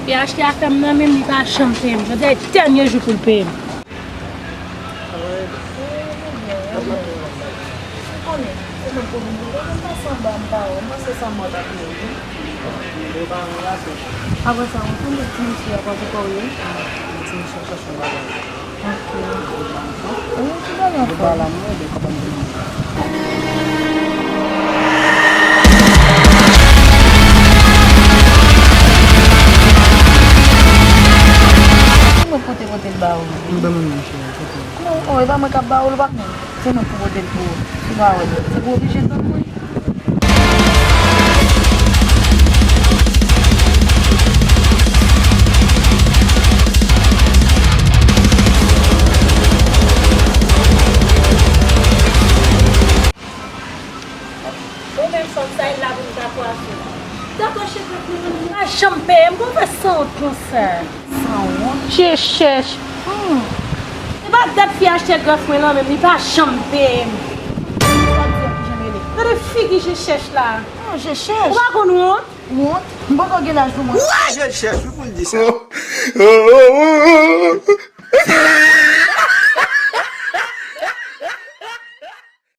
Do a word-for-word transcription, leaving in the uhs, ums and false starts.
Li achte afè m nan men m, li pa janm peye m. Jodi a e dènye jou pou l peye m. Konnen, se mwen k pou vin peye, m pase anba, m pa wè, m panse se anba w t ap ye wi. Yo pa anyen la, se. Apre sa, ou konn ti mesye a pa poko ye? Ti mesye a chèche yon bagay. Ok. Ou ti bagay ankò. Ou pa la mwen, de kòman di mwen. Mwen pote pote l ba ou. Mwen ban mwen mwen cheri, pote. Non, non, e pa mwen k ap ba ou l, ou pa konn. Se mwen k pou pote l pou ou. Ou pa wè. Se pou oblije tann mwen. Ou menm fanm sa, e la pou m ta kwaze. Dakò, cheve pou mwen, pa janm peye m, pou fè sanwont konsa. Sanwont? Je chèch. Hmm. Se pa dat fi achte grèf mwen lan menm, li pa janm peye m. Sa w di a ki jan l rele? Gade figi je chèch la. Non, je chèch. Ou pa konn wont? Wont? M poko gen laj pou mwen. Wè je chèch, wi pou l di sa.